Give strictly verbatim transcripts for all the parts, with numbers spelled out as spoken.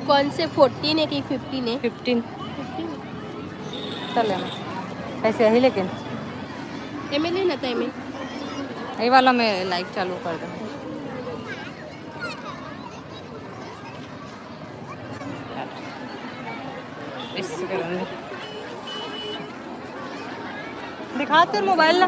कौन से फोर्टीन है कि फिफ्टीन है? फिफ्टीन। चल लेना। ऐसे ही लेकिन। एम एल है ना, तो एम एल। ये वाला मैं लाइव चालू कर दूँ। दिखा तेरे मोबाइल ला।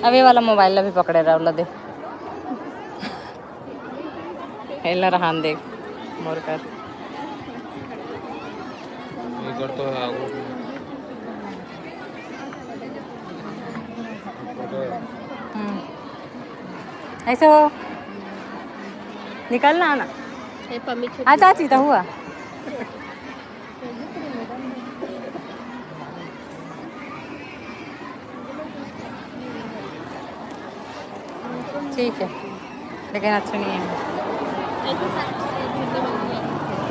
अब ये वाला मोबाइल ला भी पकड़े रहो, ला दे। हेला रहन दे मोर कर। एकर तो आगू। हम्म। ऐसे हो, निकलना ना। ए, पम्मी छुप आ, चाची तो हुआ। ठीक है, लेकिन अच्छा नहीं है।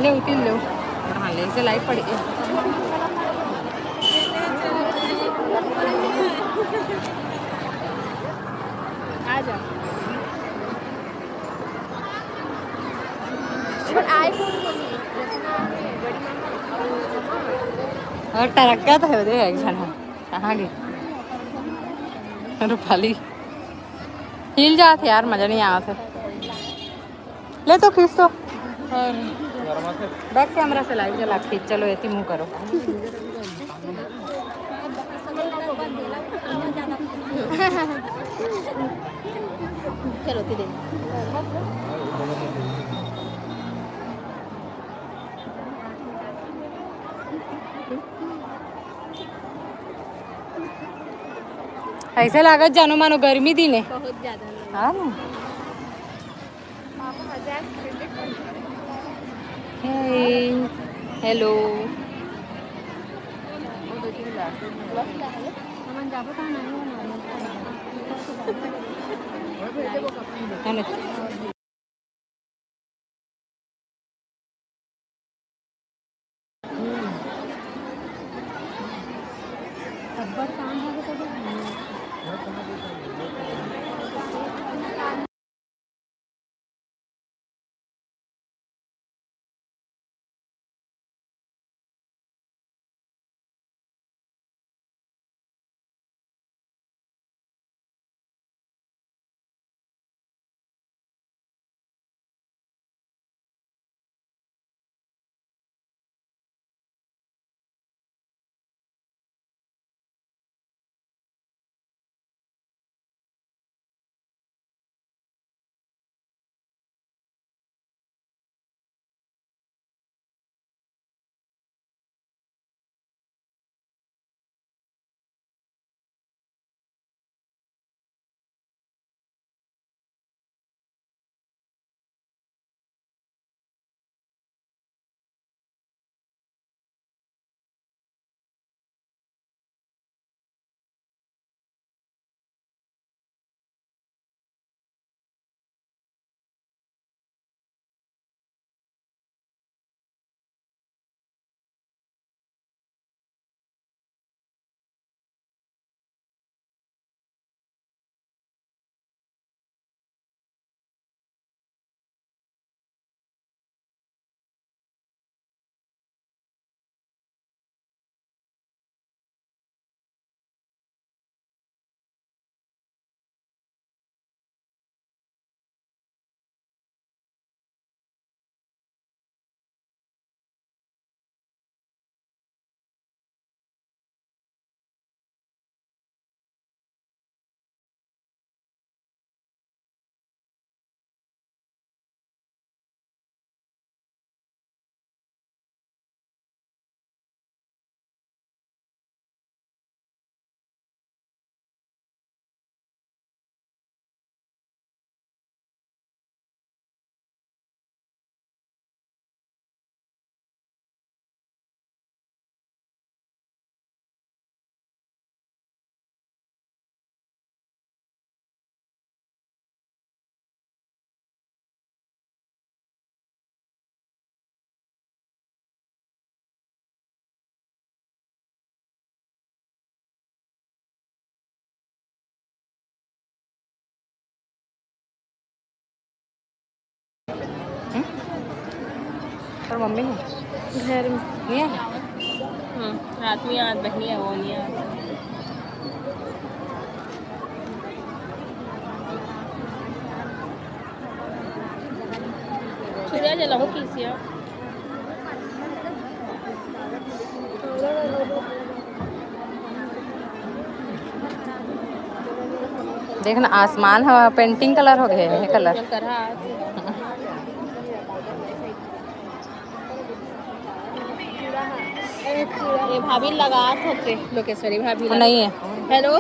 ले, उतिन ले। हाँ, ले, इसे लाइट पड़ी है। आ जा। और टरक्का तो है, देख, एक झन है। कहाँ गई? रूपाली हिल जात हे यार, मजा नहीं आवत हे। ले तो खींच तो। और बैक कैमरा से लाइव चला, खींच। चलो, एती मुँह करो। चलो, ती दे। ऐसे लागत जानो मानो गर्मी दिन है। बहुत ज्यादा। हाँ ना। हे, हेलो। है ना? मम्मी हे? घर में। नहीं है? हम्म, रात में याद बहनी है, वो नहीं याद। सूर्या जला हो किसिया। देख ना, आसमान ह painting colour हो गए हे, colour। ये भाभी लगात होते, लोकेश्वरी भाभी वो नहीं है। Hello।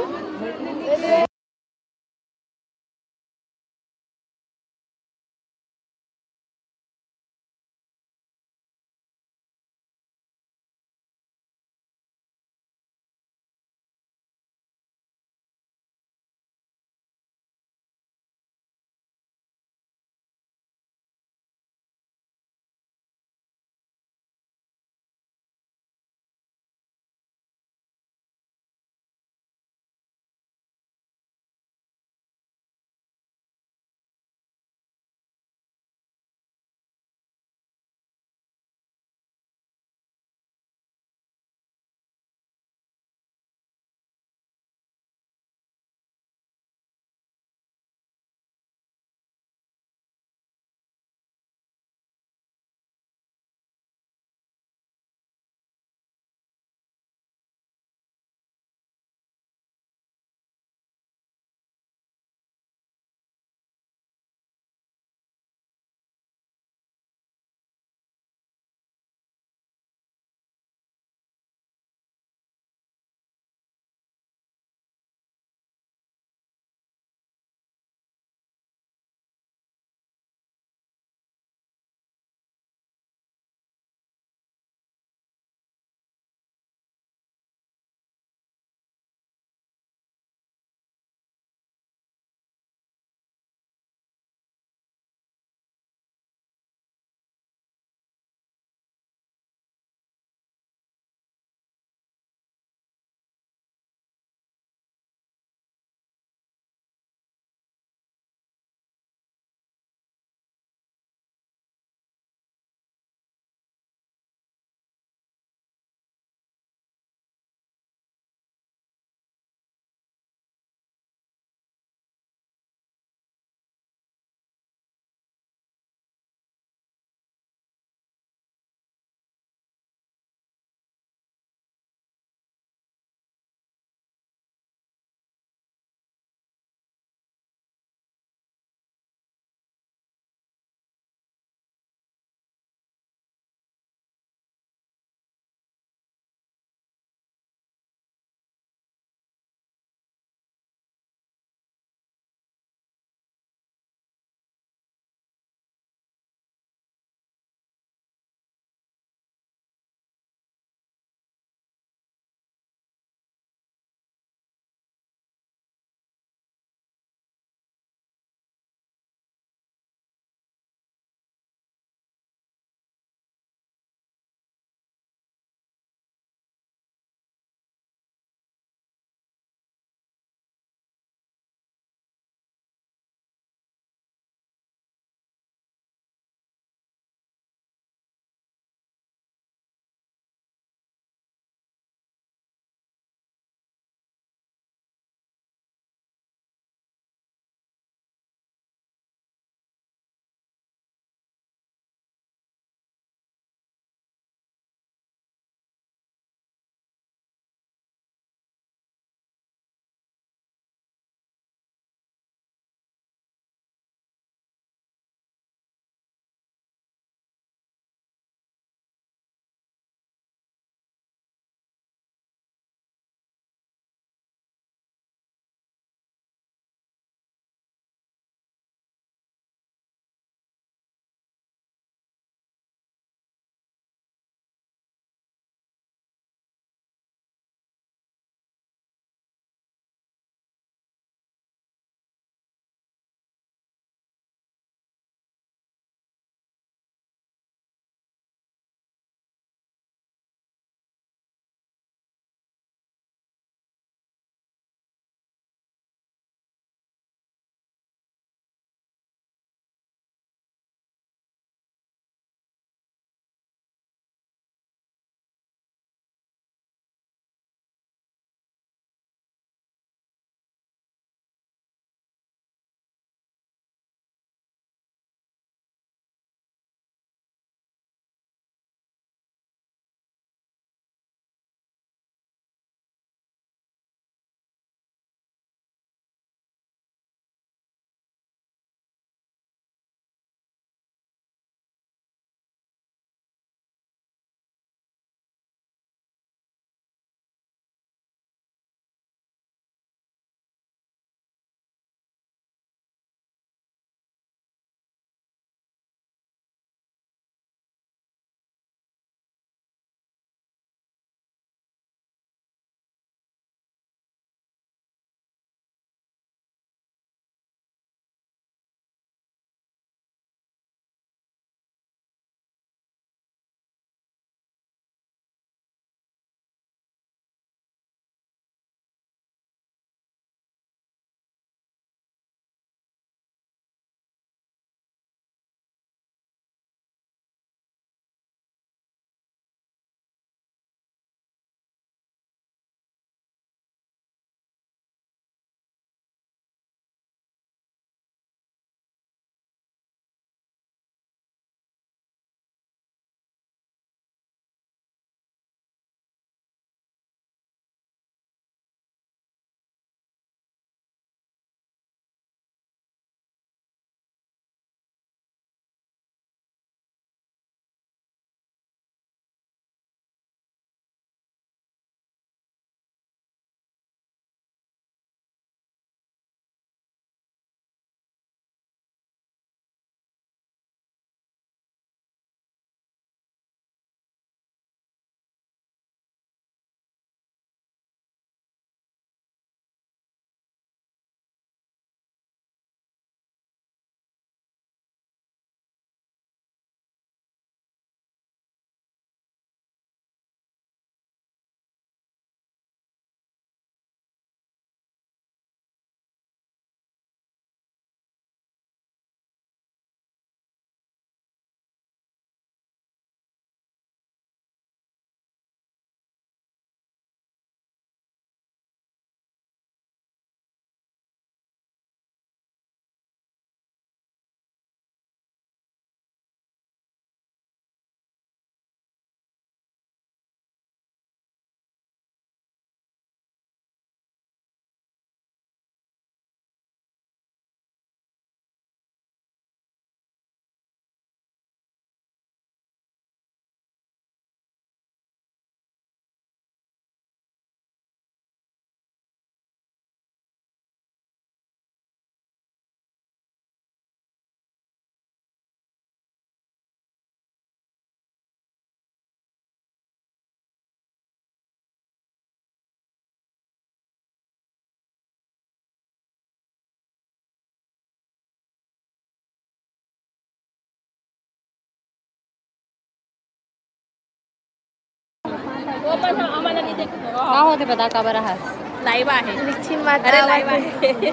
का होते, बता, काबर आहात? लाइव आहे। रिक्शिन माता अरे, लाइव आवत हे। आहे।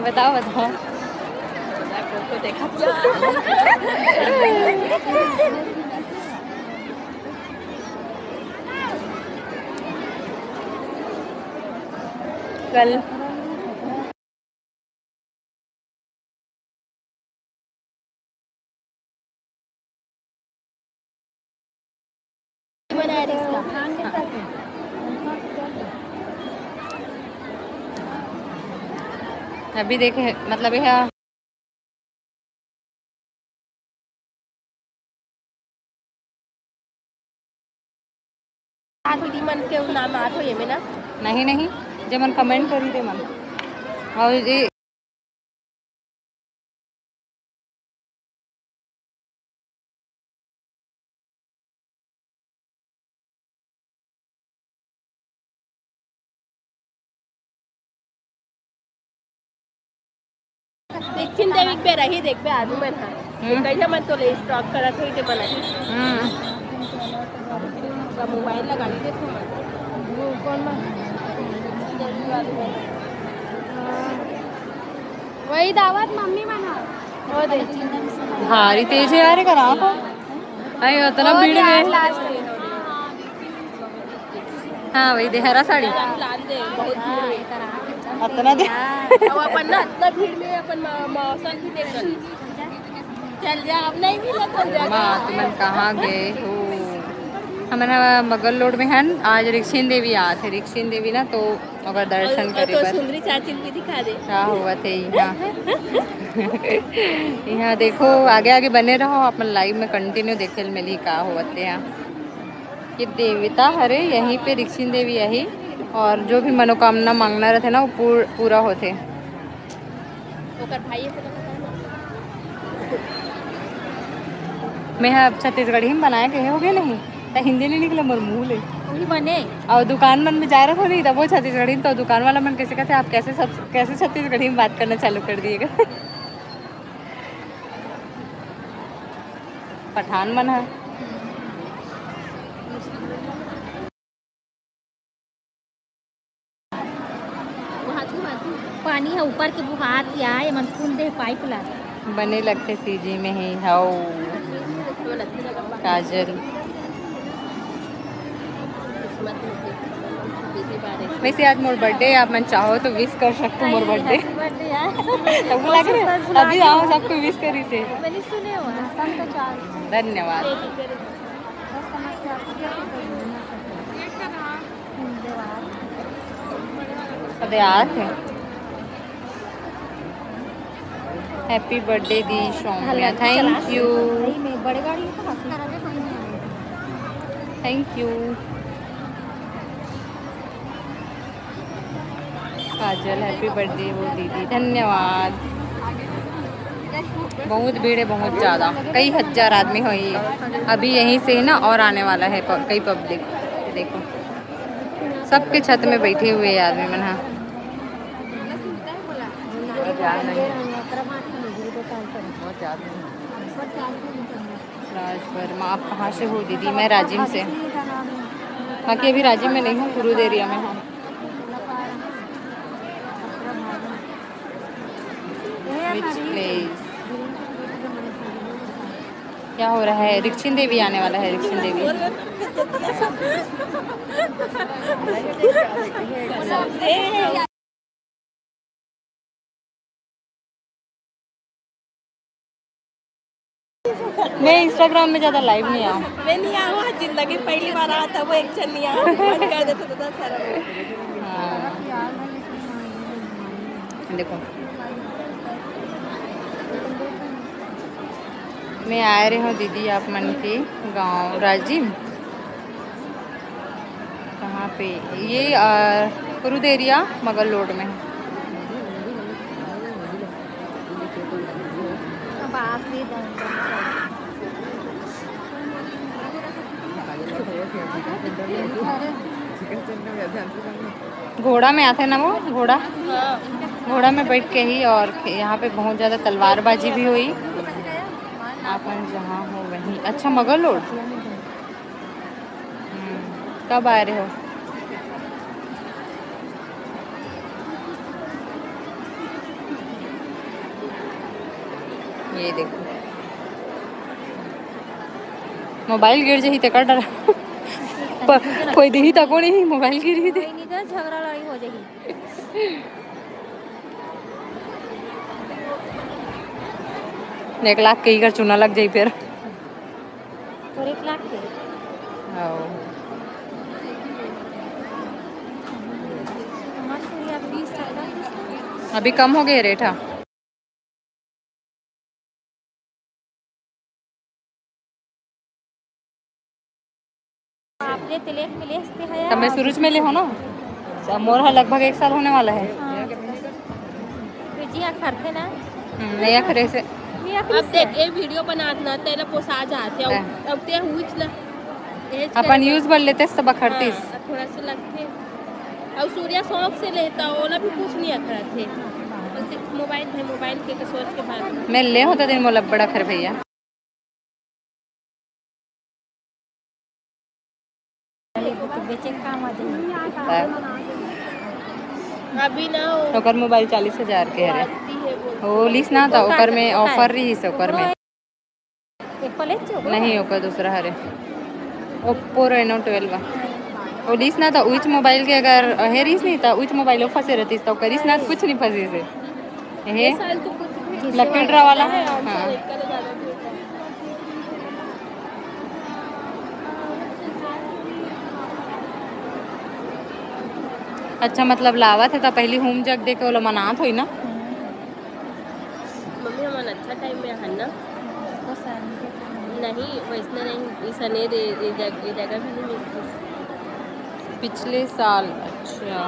बताओ, बताओ। देखा कल। अभी देखे, मतलब, यह दीदी मन के नाम आत हो ये में ना? नहीं, नहीं, जे मन कमेंट करी दे मन। और ये दक्षिण देवी के बेरा ही देखबे आदमी मन ह। हम्म। कहिया मन तो ले स्टॉक करत होई ते मन ही। हम्म। का मोबाइल लगा ली देखो मन। वही दावत मम्मी मन ह। वो दे। भारी तेज है यार, करा को। अरे, उतना भीड़ में। हाँ, वही देहरा साड़ी। अतना दे। अब अपन ना, इतना भीड़ में अपन मा-, मौसम भी देख ली। चल जा, अब नहीं मिला, चल जा। माँ, तुमन कहाँ गए हो? हमन ह मगल रोड में हन। आज रिक्शिन देवी आत हे, रिक्शिन देवी ना, तो ओकर दर्शन और करे तो बर। सुंदरी चाची भी दिखा दे। का होवत हे इहाँ? इहाँ देखो, आगे आगे बने रहो, अपन लाइव में कंटिन्यू देखे ल मिली का होवत हे यहाँ। ये देवता हरे, यहीं पे रिक्शिन देवी आही, और जो भी मनोकामना मांगना रहते ना, वो पूर-, पूरा होते। ओकर भाई ऐसे लगता है। मैं ह अब छत्तीसगढ़ी में बनाए कहे हो गए नहीं, त हिंदी नहीं निकले मोर मुंह ले। वही बने। और दुकान मन में जा रहे हो नहीं, तब वो छत्तीसगढ़ी में, तो दुकान वाला मन कैसे कहते, "आप कैसे सब, कैसे छत्तीसगढ़ी में बात करना चालू कर दिएगा?" पठान मन है। पानी ह ऊपर के बुहात या, एमन फूल दे पाइप ला। बने लगथे सीजी में ही हव। काजल। वैसे आज मोर बर्थडे, आप मन चाहो तो विश कर सकते हो मोर बर्थडे। तब बुला के अभी आओ, सबको विश करी से। धन्यवाद। अरे यार, happy birthday di Saumya. Thank you। Thank you। Kajal, happy birthday वो दीदी, धन्यवाद। बहुत भीड़ है, बहुत ज़्यादा, कई हज़ार आदमी होई अभी यहीं से ना, और आने वाला है प-, कई पब्लिक। देखो, सबके छत में बैठे हुए हैं आदमी मन हा। राज वर्मा, आप कहाँ से हो दीदी? मैं राजिम से। बाकी अभी राजिम में नहीं हूँ, कुरुद एरिया में हूँ। Which place? क्या हो रहा है? रिक्शिन देवी आने वाला है, रिक्शिन देवी। मैं Instagram में ज़्यादा लाइव नहीं आऊँ। मैं नहीं आऊँ, आज जिंदगी पहली बार आया था, वो एक जन नहीं आया, बंद कर देते तो दस सारा लोग। हाँ। देखो, मैं आ रहे हूँ दीदी, आप मन के गांव राजिम। कहाँ पे ये? अ, कुरुद एरिया, मगल रोड में। घोड़ा में आते ना वो, घोड़ा, घोड़ा में बैठ के ही। और यहाँ पे बहुत ज़्यादा तलवारबाजी भी हुई। आप जहाँ हो वहीं। अच्छा, मगल रोड। हम्म। कब आ रहे हो? ये देखो, मोबाइल गिर जाही तेकर डर। प-, कोई दिही तको नहीं, मोबाइल गिरही ते। कोई नहीं, तो झगड़ा लड़ाई हो जाही। एक लाख के इकर चूना लग जाही फिर। तोर एक लाख के? हाँ। हमार सूर्या बीस तक का। अभी कम हो गए रेट, हाँ। बाप रे, तिलक में लेसते हैं त मैं यार। शुरू में ले हो ना, त मोर ह लगभग एक साल होने वाला है। हाँ। तो जी, आ खरथे ना? हम्म, नहीं, आ खरे से। ये आखिरी अब से देख, है। ये वीडियो बनात ना, तेरा पोसा जात है। हाँ। अब ते हुईच ना। एज अपन करे यूज बर लेते, सब अखरतीस। हाँ, थोड़ा सा लगते। और सूर्या शौक से लेता, ओला भी कुछ नहीं अखरत है। बोलते, "मोबाइल है, मोबाइल के, के सोच के बात।" मैं ले होता दिन मोला बड़ा खर भैया। बेचे काम आ जाए। हाँ। अभी ना वो ओकर मोबाइल चालीस हजार के हरे। आती है बोलते। वो लीस ना था, ओकर में का, का है? ऑफर रही से ओकर में। एप्पल है चोको? नहीं, ओकर दूसरा हरे। Oppo Reno twelve. वो लीस ना था, उच मोबाइल के अगर हे रहीस नहीं था, उच मोबाइल वो फंसे रहतीस, तो करीस ना, कुछ नहीं फंसे से। ये ये साल तो कुछ भी लकी ड्रॉ वाला? है, हाँ। अच्छा, मतलब लावत है तो पहली होम जग दे के ओला मनात होई ना। मम्मी, हमन अच्छा टाइम में हन ना? नहीं, वैसने नहीं, इसने दे, ये जग-, ये जगह भी नहीं मिलती। पिछले साल, अच्छा।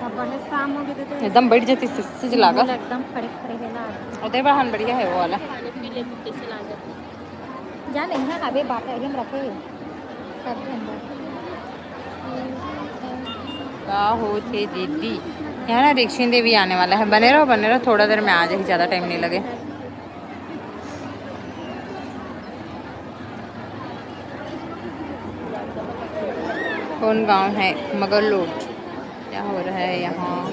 अब बने शाम हो गई तो एकदम बैठ जाती, सिस्सी लागा। एकदम खड़े खड़े है ना। और देवा हन बढ़िया है वो वाला। पानी पी ले, कैसे लागत? जाने यहाँ हवे बाटे, हम रखे सब झंडा। का होत हे दीदी? यहाँ ना दीक्षिन देवी आने वाला है। बने रहो, बने रहो, थोड़ा देर में आ जाही, ज़्यादा टाइम नहीं लगे। कौन गांव है? मगरलोड। क्या हो रहा है यहाँ?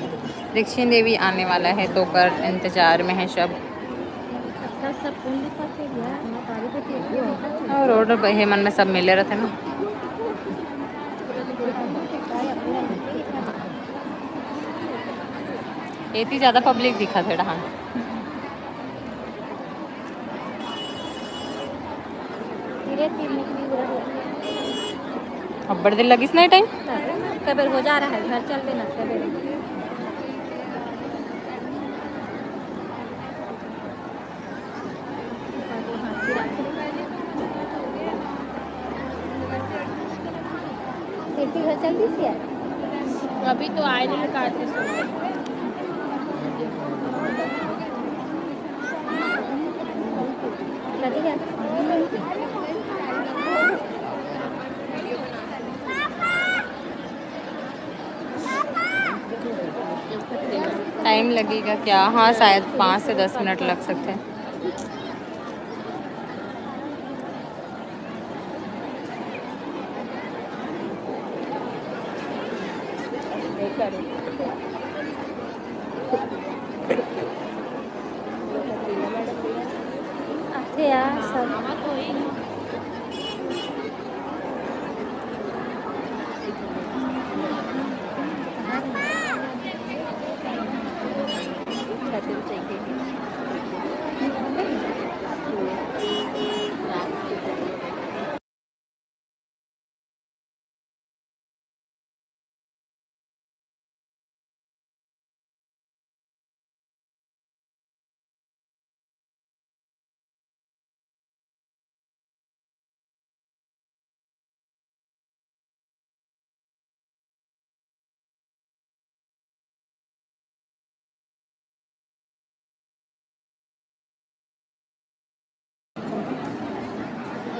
दीक्षिन देवी आने वाला है, तो कर इंतजार में है सब। और रोड पे हे मन में सब मिले रहते ना। एती ज़्यादा पब्लिक दिखत हे डहान। धीरे धीरे निकली रहो। अब्बड़ देर लगिस ना टाइम। कबर हो जा रहा है, घर चल देना कबर। सेल्फी घर चल दी सिया। अभी तो आए नहीं, काट के सुना। टाइम लगेगा क्या? हाँ, शायद पाँच से दस मिनट लग सकते हैं। आथे यार सब।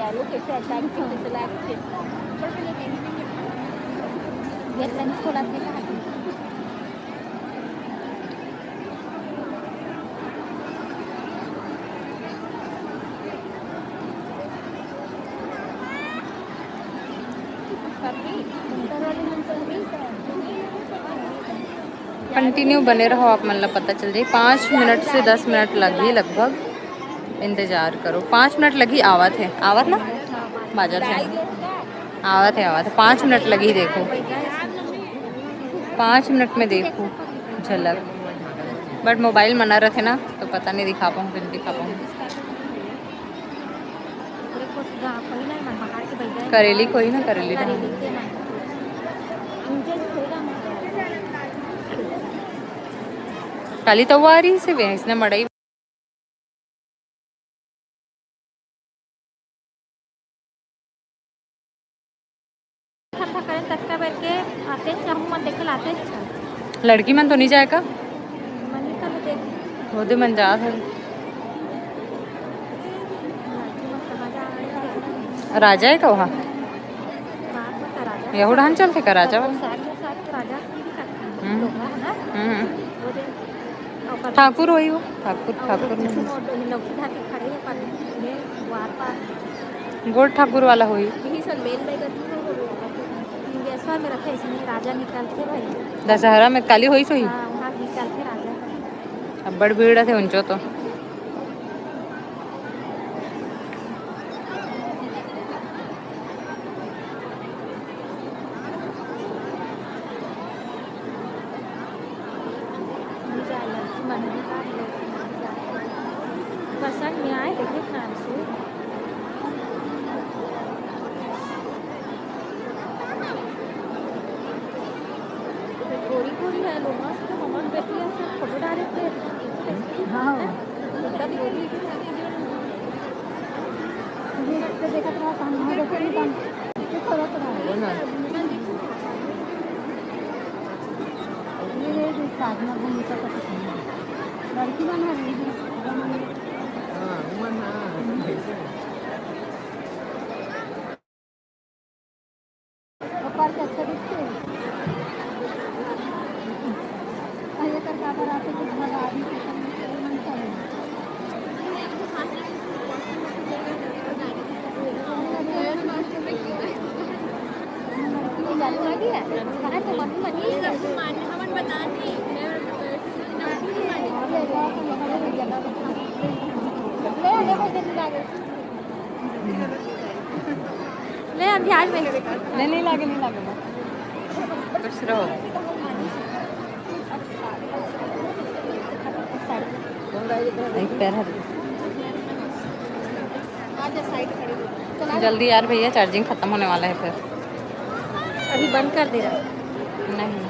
आलू कैसे अचार के कैसे लागथे? ये तनी खोला थे कहाँ? कंटिन्यू बने रहो, आप मन ला पता चल जाही। पाँच मिनट से दस मिनट लगही लगभग, इंतजार करो। पाँच मिनट लगही, आवत हे, आवत ना, बाजत हे, आवत हे, आवत हे। पाँच मिनट लगही, देखो, पाँच मिनट में देखो झलक। बट मोबाइल मना रथे ना, तो पता नहीं दिखा पाऊँ कि नहीं दिखा पाऊँ। करेली कोई ना, करेली ना। काली तो वो आ रही से भी, इसने मड़ई। ठंडा करें ततका बेर के आते हैं, हमू मन देखे लाते हैं। लड़की मन तो नहीं जाए का? मनी का भी देख। वो दे मन जात है। लड़की मन कहाँ जा रहे हैं? राजा है का वहाँ? बात मत कर राजा। यहू डहान चलथे का राजा वाला? साथ में साथ राजा की भी करते हैं। हम्म। लोग है ना? हम्म। वो दे। ठाकुर होही वो, ठाकुर, ठाकुर नहीं। गोल ठाकुर वाला होही। राजा निकलते भाई। दशहरा में काली होइस होही। हाँ, वहाँ निकलते राजा। अब्बड़ भीड़ रथे उंचो तो। पसंद नहीं आए, देखिए फ्रेंड्स। गोरी गोरी है लोग, मस्त हमर बेटी ऐसे फोटो डाले थे। हाँ। देखत रहा, काम देखत रहा। लड़की मन हर। ऊपर के अच्छा दिखते हैं। अरे, एकर का बराबर कुछ भगा दी, तो मन चाहिए। ले, अभी आज मैं नहीं, नहीं लागे, नहीं लागे। खुश रहो। एक पैर हट गया। जल्दी यार भैया, चार्जिंग खत्म होने वाला है फिर। अभी बंद कर दे रहा। नहीं।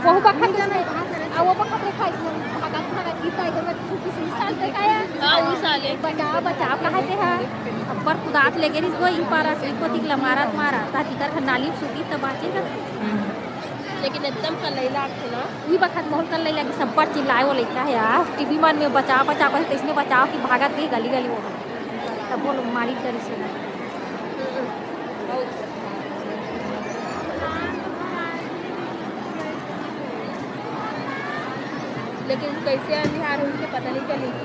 वहू बखत जाना है, आ वो बखत रेखा इसमें भागत भागत गीत आई तो मैं छुट्टी से साल पे आया। हाँ, उस साल है। बचाओ, बचाओ, कहाँ पे है? अब्बड़ कुदात ले गे रिस गो, ई पारा, ई कोती के ला मारत मारा, ता तिकर घर नाली में सुती त बाँचे गा। लेकिन एकदम कलैला आथे ना। ई बखत मोहन कलैला के सब्बड़ चिल्लाए वो लइका है यार, टीवी मन में बचाओ, बचाओ, बस तइसने बचाओ कि भागत गई गली गली वो। तब वो लोग मारी करी से ना। लेकिन कैसे अंधियार होइस हे पता नहीं चलिस।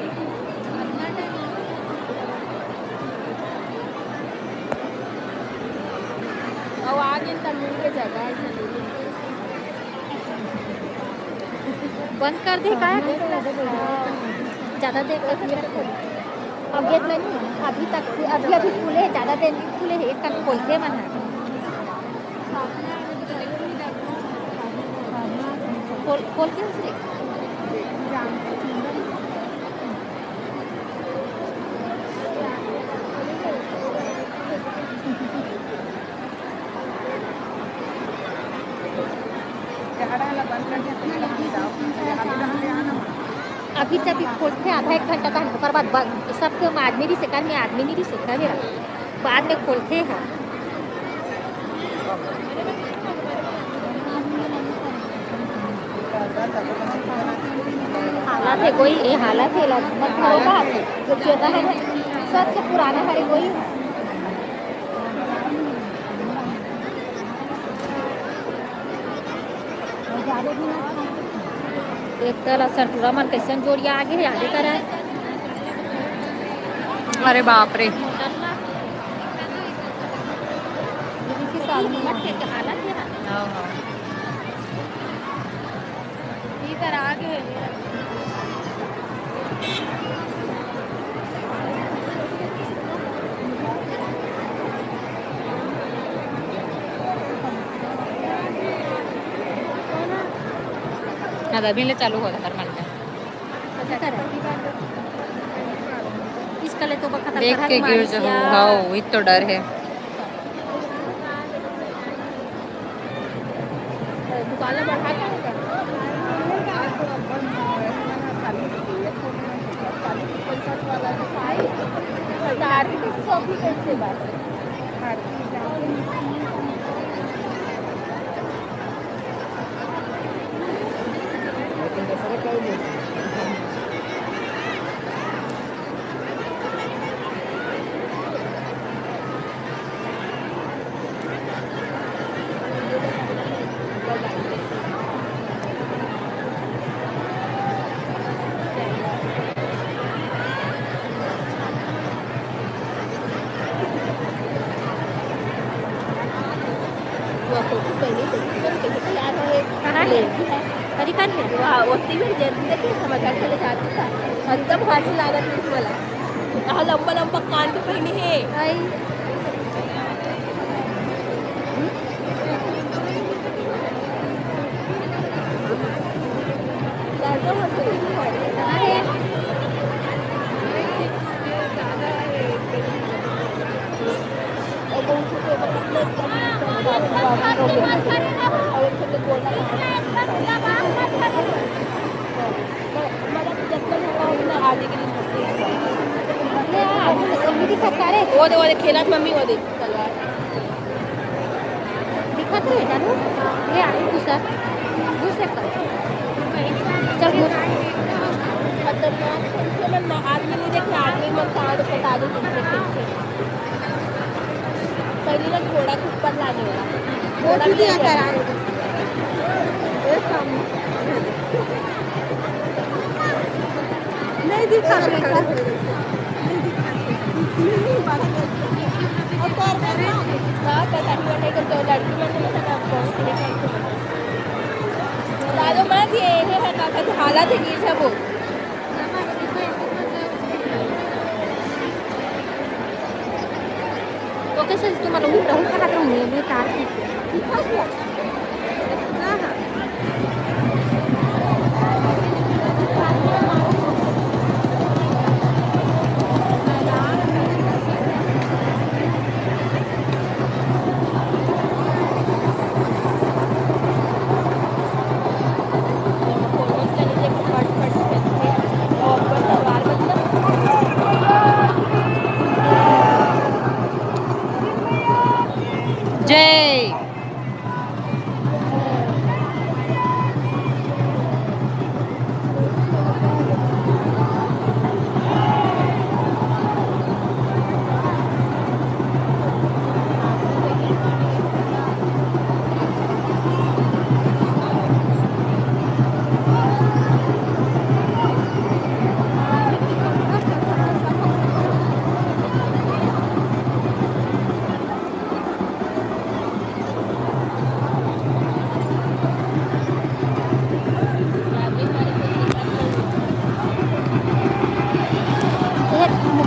अउ आगे त मिल के जगह ऐसे नहीं। बंद कर दे, का है? ज़्यादा देर तक नहीं खोले। अब गेट में नहीं, अभी तक, अभी, अभी खुले, ज़्यादा देर नहीं खुले है, एक कन खोलते मन है। खोल, खोल के उसे। अभी जब खोलते आधा एक घंटा तक, ओकर बाद बंद। सबके आदमी नहीं सेकर में आदमी नहीं सेकर मेरा, बाद में खोलते हैं। हालत है कोई, ये हालत है, लग-, मत करो बात। तो चेता है ना, सबसे पुराना हमारे कोई। एक तला सरटुरा मन कैसन जोड़िया आगे है, आगे करा। अरे बाप रे। हाँ, हाँ। इधर आ गए। हाँ, अभी ले चालू हो रहा हर मन का। इसका ले तो बखत देख के गिर जाओ। हाँ, वही तो डर है। दुकान ला बढ़ा के होगा। वो फोटो पहले तो किधर कैसे तैयार हुए? कहाँ है? ले, करीबन है। वहाँ ओती में जल्दी देखे, समाचार चले जाते था। एकदम हंसी लागत नहीं मला। यहाँ लंबा लंबा कान के पहने हैं। आई। वो दे, वो दे, खेलत मम्मी, वो दे। दिखत रहे जानू, ये आलू घुसा, घुस सकता। चल घुस। खतरनाक, आदमी नहीं देखा, आदमी मन कांड पता दे तुमसे खेलते। पहले ना घोड़ा के ऊपर लाने वाला। वो घोड़ा भी भी आता है। नहीं दिखा, नहीं दिखा। दादा मत ये, ये है काका, तो हालत है, गिर जाबो। ओके, सर, तुम्हारा उम्र रहू कहाँ रहू है? मैं तार की। हाँ, हाँ। जय।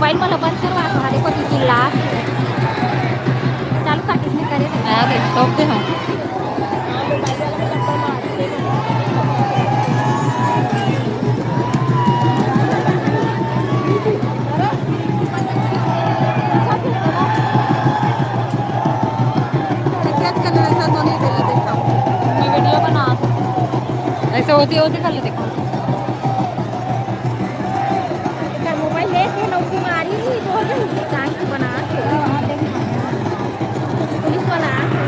मोबाइल वाला बंद करवा, तुम्हारे को चिल्ला। चालू कर, किसने करे थे? आ गए, टॉप पे हैं। मैं वीडियो बना, ऐसे होते होते कर ले, देखो। एकर मोबाइल ले के नौकी मारी, तो हो गई, टांग के बना के। पुलिस वाला आ के।